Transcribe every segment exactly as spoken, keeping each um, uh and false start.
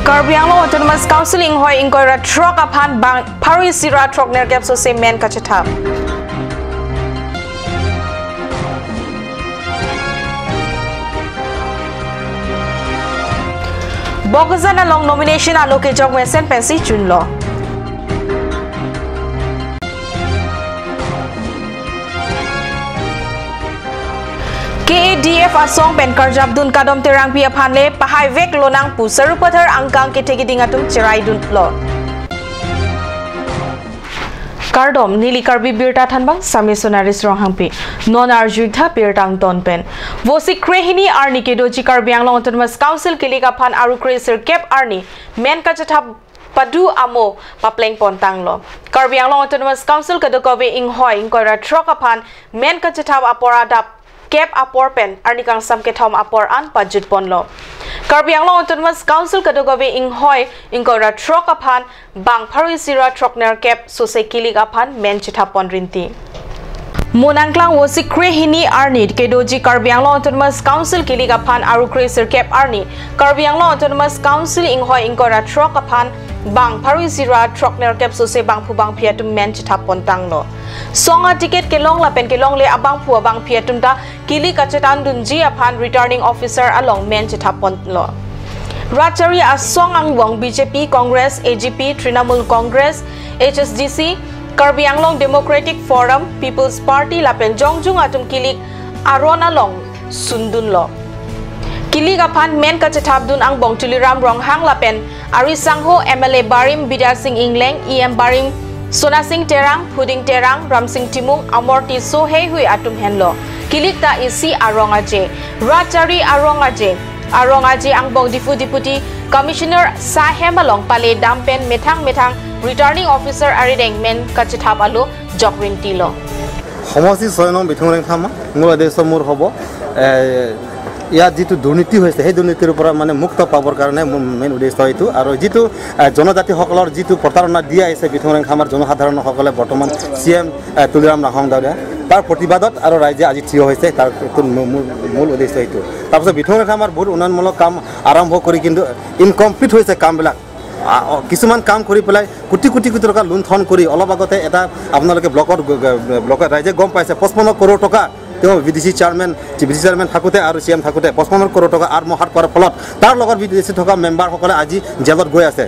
Karbi Anglong Autonomous Council inghoi ingkoi ra throk aphan bang pharo isi ra throknerkep sose men kachethap. Bokajan along nomination alo kejok mesen pensi chunlo. K A D F asong pen karjapdun Kadom Terangpi aphan le pahaivek lonang pu Sarupathar angkang kethe keding atum cheraidunlo. Kardom, neli Karbi Birta thanbang, Sami Sonaris Ronghangpi. Non arju-ik tha birta angton pen. Vosi krehini arni kedoji Karbi Anglong Autonomous Council kilik aphan aru kre sirkep arni men kachethap padu amo papleng pontanglo. Karbi Anglong Autonomous Council kadokave inghoi ingkoi ra throk aphan men kachethap apor adap kep apor pen arni kangsam kethom apor an pajut ponlo. Karbi Anglong Autonomous Council kadokave inghoi ingkoi ra throk aphan bang pharo isi ra throknerkep sose kilik aphan men chethap pon rinti. Mo nangklang vosi krehini arni kedoji Karbi Anglong Autonomous Council kilik aphan aru kre sirkep arni Karbi Anglong Autonomous Council inghoi ingkoi ra throk aphan bang pharo isi ra throknerkep sose bangphu bangphi atum men chethap pontanglo. Song aticket kelong lapen kelongle abangphu abangphi atum ta kilik kachethan dunji aphan returning officer along men chethap ponlo. Rat chari asong angbong B J P, Congress, A G P, Trinamool Congress, H S D C, Karbi Anglong Democratic Forum, People's Party lapen jongjung atum kilik aron along sundunlo. Kilik aphan men kachethapdun angbong Tuliram Ronghang lapen arisangho M L A barim Bidya Sing Engleng, E M barim Sona Sing Terang, Phuding Terang, Ramsing Timung, Amor Tisso heihui atum henlo. Kilik ta isi arong aje, rat chari arong aje, arong aje angbong Diphu Deputy Commissioner sahem along pale dam pen methang methang returning officer arideng men kachethap alo jok rintilo. সমষ্টি ছয় নং বিথুং ৰেংথামা, মূল উদ্দেশ্য মোৰ হ'ব, এ, ইয়াত যিটো দুৰ্নীতি হৈছে, সেই দুৰ্নীতিৰ পৰা মানে মুক্ত পাবৰ কাৰণে মোৰ মেইন উদ্দেশ্য এইটো। আৰু যিটো, এ, জনজাতিসকলৰ যিটো প্ৰতাৰণা দি আহিছে বিথুং ৰেংথামাৰ জনসাধাৰণসকলে বৰ্তমান চি এম, এ, তুলিৰাম ৰণহাং ডাঙৰীয়া, তাৰ প্ৰতিবাদত আৰু ৰাইজে আজি থিয় হৈছে, তাৰ এইটো মূ-, মূল, মূল উদ্দেশ্য এইটো। তাৰপিছত বিথুং ৰেংথামাৰ বহুত উন্নয়নমূলক কাম আৰম্ভ কৰি কিন্তু ইনকমপ্লিট হৈছে কামবিলাক। আ, অ, কিছুমান কাম কৰি পেলাই কোটি কোটি কোটি টকা লুণ্ঠন কৰি অলপ আগতে এটা আপোনালোকে ব্লকত গ-, গ-, ব্লকত ৰাইজে গম পাইছে, পঁচপন্ন কৰোৰ টকা তেওঁ V D C chairman, V D C chairman থাকোঁতে আৰু চি এম থাকোঁতে পঁচপন্ন কৰোৰ টকা আত্মসাৎ কৰাৰ ফলত তাৰ লগত ভি ডি চি থকা মেম্বাৰসকলে আজি জেলত গৈ আছে।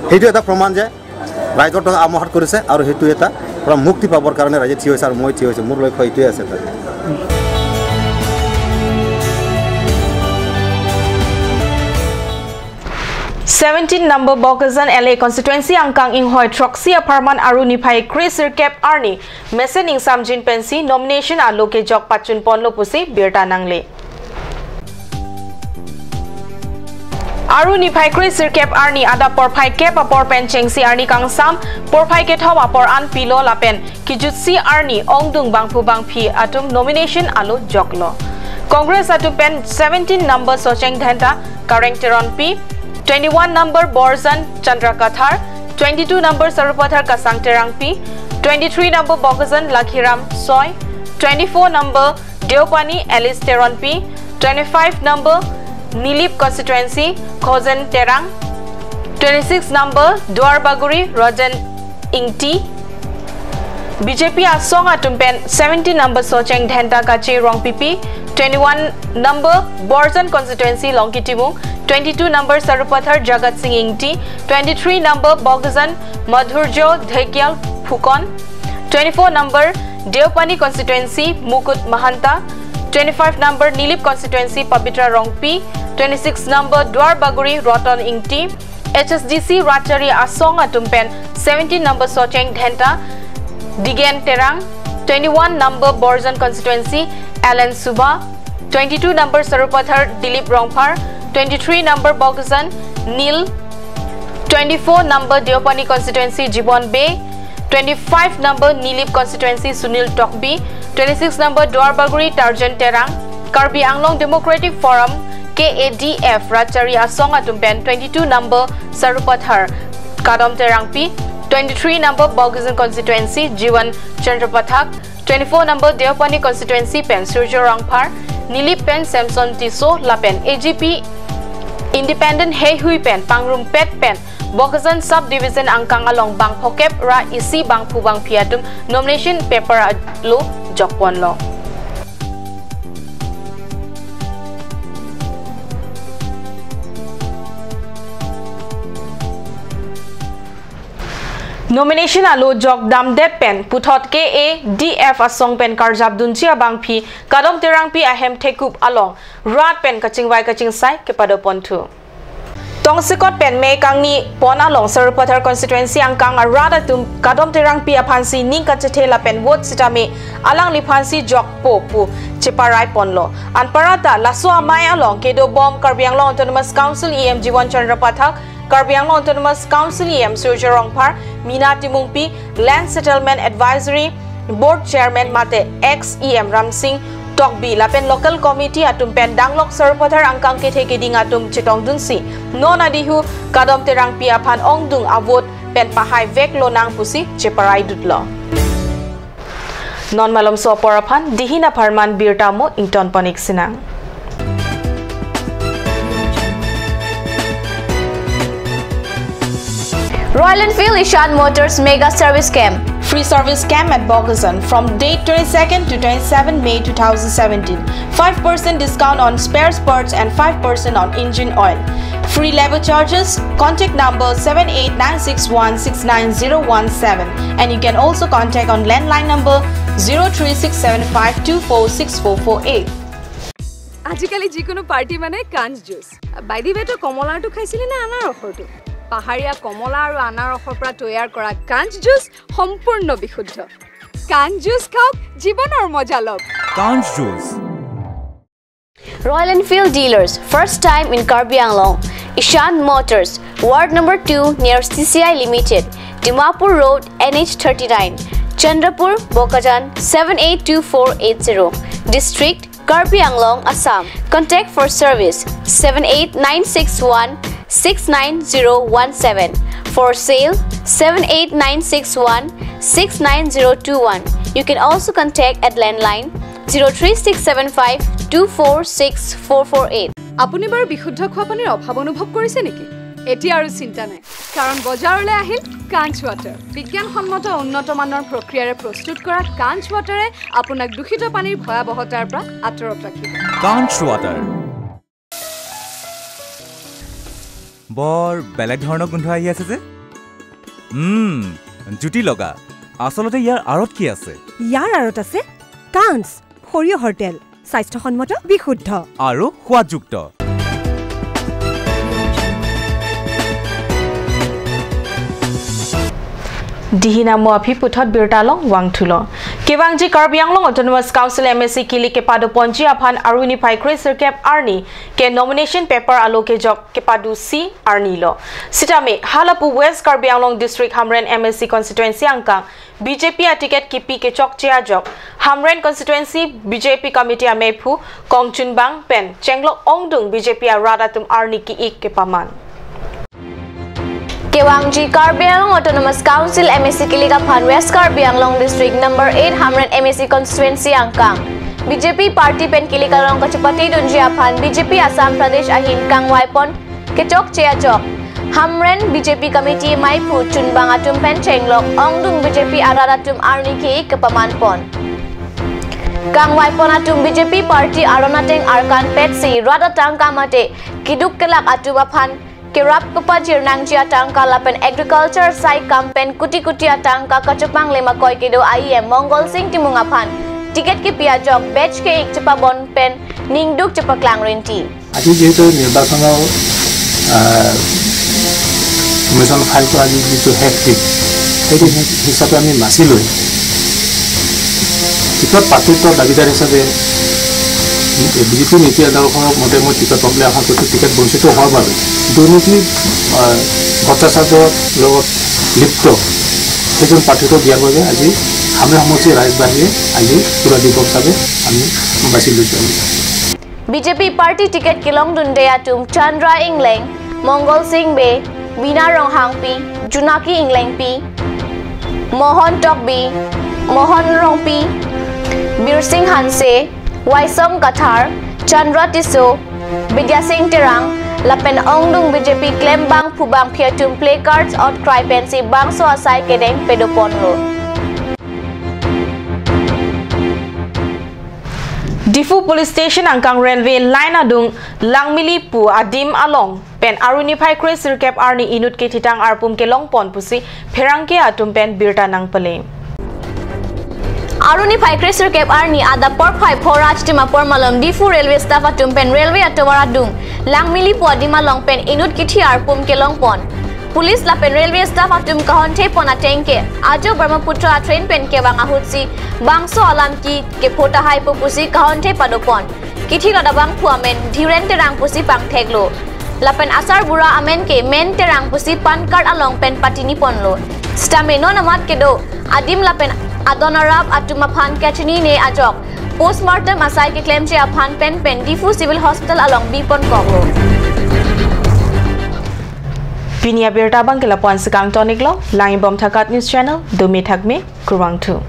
সেইটো এটা প্ৰমাণ যে ৰাইজৰ টকা আত্মসাৎ কৰিছে আৰু সেইটো এটা পৰা মুক্তি পাবৰ কাৰণে ৰাইজে থিয় হৈছে আৰু মই থিয় হৈছে। মোৰ লক্ষ্য এইটোৱে আছে তাত। Seventeen number Bokajan L A constituency angkang inghoi throksi apharman aru niphai kre sirkep arni mesen ingsamjin pensi nomination alo kejok pachun ponlo pusi birta nangle. Aru niphai kre sirkep arni adap porphai kep apor pen chengsi arni kangsam porphai kethom apor an pilo lapen kijutsi arni ongdung bangphu bangphi atum nomination alo joklo. Congress atum pen seventeen number Socheng Dhenta, Kareng Teronpi, twenty-one number Borjan Chandra Kathar, twenty-two number Sarupathar Kasang Terangpi, twenty-three number Bokajan Lakhiram Soi, twenty-four number Deopani Alice Teronpi, twenty-five number Nilip constituency Khojen Terang, twenty-six number Duarbagori Rajan Ingti. B J P asong atum pen seventeen number Socheng Dhenta Kache Rongpipi, twenty-one number Borjan constituency Longki Timung, twenty-two number Sarupathar Jagat Singh Ingti, twenty-three number Bokajan Madhurjo Dhekial Phukon, twenty-four number Deopani constituency Mukut Mahanta, twenty-five number Nilip constituency Pabitra Rongpi, twenty-six number Duarbagori Roton Ingti, H S D C rat chari asong atum pen seventeen number Socheng Dhenta Digen Terang, twenty-one number Borjan constituency Alan Suba, twenty-two number Sarupathar Dilip Rongphar, twenty-three number Bokajan Nil, twenty-four number Deopani constituency Jibon Bey, twenty-five number Nilip constituency Sunil Tokbi, twenty-six number Duarbagori Tarjan Terang, Karbi Anglong Democratic Forum, K A D F rat chari asong atum pen twenty-two number Sarupathar Kadom Terangpi, twenty-three number Bokajan constituency Jiwan Chandra Pathak, twenty-four number Deopani constituency pen Surjo Rongphar, Nilip pen Samson Tisso lapen A G P Independent heihui pen pangrumpet pen Bokajan Sub Division angkang along bang phokep ra isi bangphu bangphi atum nomination paper alo jokponlo. Nomination alo jokdamdet pen puthot K A D F asong pen karjap dunji abangphi Kadom Terangpi ahem thekup along rat pen kachingvai kachingsai kepadoponthu. Tongsekot pen me kangni pon along Sarupathar constituency angkang arat atum Kadom Terangpi aphansi ning kachethe lapen vote sitame alangliphansi jokpo pu cheparaiponlo. Anparta laso amei along kedobom Karbi Anglong Autonomous Council E M Jiwan Chandra Pathak, Karbi Anglong Autonomous Council E M Surjya Rongphar, Meena Timungpi, Land Settlement Advisory Board Chairman mate ex E M Ramsing Tokbi lapen local committee atum pen danglok Sarupathar angkang kethe keding atum chetongdunsi non adihu Kadom Terangpi aphan ongdung avote pen pahaivek lonang pusi cheparaidutlo. Non malomso apor aphan dihin apharman birta mo ingtonpon-ik sinang. Royal Enfield Ishan Motors Mega Service Camp. Free service camp at Bokajan from date twenty-second to twenty-seven May two thousand seventeen. Five percent discount on spare parts and five percent on engine oil. Free labor charges. Contact number seven eight nine six one six nine zero one seven, and you can also contact on landline number zero three six seven five two four six four four eight. আজিকালি যিকোনো পাৰ্টি মানে কাঞ্চ juice. By the ৱে, তই কমলাৰটো খাইছিলি নে আনাৰসৰটো? পাহাৰীয়া কমলা আৰু আনাৰসৰ পৰা তৈয়াৰ কৰা কাঞ্চ জুচ সম্পূৰ্ণ বিশুদ্ধ। কাঞ্চ জুচ খাওক, জীৱনৰ মজা লওক। Kanch Juice. Royal Enfield Dealers, first time in Karbi Anglong. Ishan Motors, Ward number two near C C I Limited, Dimapur Road, N H thirty-nine, Chandrapur, Bokajan, seven eight two four eight zero. District, Karbi Anglong, Assam. Contact for service, seven eight nine six one six nine zero one seven. For sale, seven eight nine six one six nine zero two one. You can also contact at landline zero three six seven five two four six four four eight. আপুনি বাৰু বিশুদ্ধ খোৱা পানীৰ অভাৱ অনুভৱ কৰিছে নেকি? এতিয়া আৰু চিন্তা নাই, কাৰণ বজাৰলৈ আহিল কাঞ্চ ৱাটাৰ। বিজ্ঞানসন্মত উন্নত মানৰ প্ৰক্ৰিয়াৰে প্ৰস্তুত কৰা কাঞ্চ ৱাটাৰে আপোনাক দূষিত পানীৰ ভয়াৱহতাৰ পৰা আঁতৰত ৰাখিব। Kanch Water. বৰ বেলেগ ধৰণৰ গোন্ধ আহি আছে যে। উম, জুতি লগা। আচলতে ইয়াৰ আঁৰত কি আছে? ইয়াৰ আঁৰত আছে কাঞ্চ, সৰিয়হৰ তেল, স্বাস্থ্যসন্মত, বিশুদ্ধ। আৰু সোৱাদযুক্ত। Dihin amo aphi puthot birta along vangthulo. Kevangji Karbi Anglong Autonomous Council M A C kilik kepadoponji aphan aruni phai kre sirkep arni ke nomination paper alo kejok kepadosi arnilo. Sitame halapu West Karbi Anglong District Hamren M A C constituency angkang B J P a ticket kipi kechokche ajok Hamren constituency B J P committee amephu kongchunbang pen chenglok ongdung B J P arat atum arni ki-ik kepaman. Kevangji Karbi Anglong Autonomous Council M A C kilik aphan West Karbi Anglong District number eight Hamren M A C constituency angkang B J P party pen kilik along kachepatedunji aphan B J P Assam Pradesh ahin kangvaipon kechokche ajok Hamren B J P committee meiphu chunbang atum pen chenglok ongdung B J P arat atum arni ki-ik kepamanpon. Kangvaipon atum B J P party aron ateng arkan petsi rat atangka mate keduk kelak atum aphan kerap kepajir nangji atangka lapen agriculture sai kam pen kuti kuti atangka kachepang lemakoi kedo I E M Mongol Sing Timung aphan ticket kipi ajok bej ke-ik chepabon pen ningduk chepaklang rinti. আজি যিহেতু নিৰ্বাচনৰ, আহ, nomination file কৰা আজি যিটো শেষ দিন, সেই দিন হিচাপে আমি বাছি লৈ টিকট প্ৰাপ্তিৰ দাবীদাৰ হিচাপে বিজেপি নীতি আদৰ্শ মতে মই টিকট পাম বুলি আশা কৰিছোঁ। টিকট বঞ্চিত হোৱাৰ বাবে দুৰ্নীতি, আহ, ভ্ৰষ্টাচাৰৰ লগত লিপ্ত সেইজন প্ৰাৰ্থীত্ব দিয়াৰ বাবে আজি হামৰে সমষ্টি ৰাইজবাসীয়ে আজি সুৰা দিৱস হিচাপে আমি বাছি লৈছোঁ। আমি B J P party ticket kelongdunde atum Chandra Engleng, Mongol Sing Bey, Bina Ronghangpi, Junaki Englengpi, Mohon Tokbi, Mohon Rongpi, Birsing Hanse, Waisong Kathar, Chandra Tisso, Bidya Sing Terang, lapen ongdung B J P klembangphu bangphi atum placards out cry pensi bangso asai kedeng pedoponlo. Diphu Police Station angkang railway line adung Langmili pu adim along pen Aruni phai kre sirkep arni inut kethitang arpum kelongpon pusi pherangke atum pen birta nangpale. Aruni phai kre sirkep arni adap porphai phor atum apor malom Diphu railway staff atum pen railway atovar adung Langmili pu adim along pen inut kithi arpum kelongpon. Police lapen railway staff atum kahonthepon ateng ke ajo Brahmaputra train pen kevang ahutsi bangso alam ke kepho tahai pu pusi kahonthe padopon. Kithi lot abangphu amen Dhiren Terang pusi pangtheklo. Lapen asarbura amen ke Men Terang pusi pan card along pen patiniponlo. Sitame non amat kedo adim lapen adon arap atum aphan kachinine ajok postmortem asai keklemji aphan pen pen Diphu Civil Hospital along biponkoklo. Pini abirta abang ke lapu-an si kangtoniklo, langbom thakat news channel, dome thakme, kurvangthu.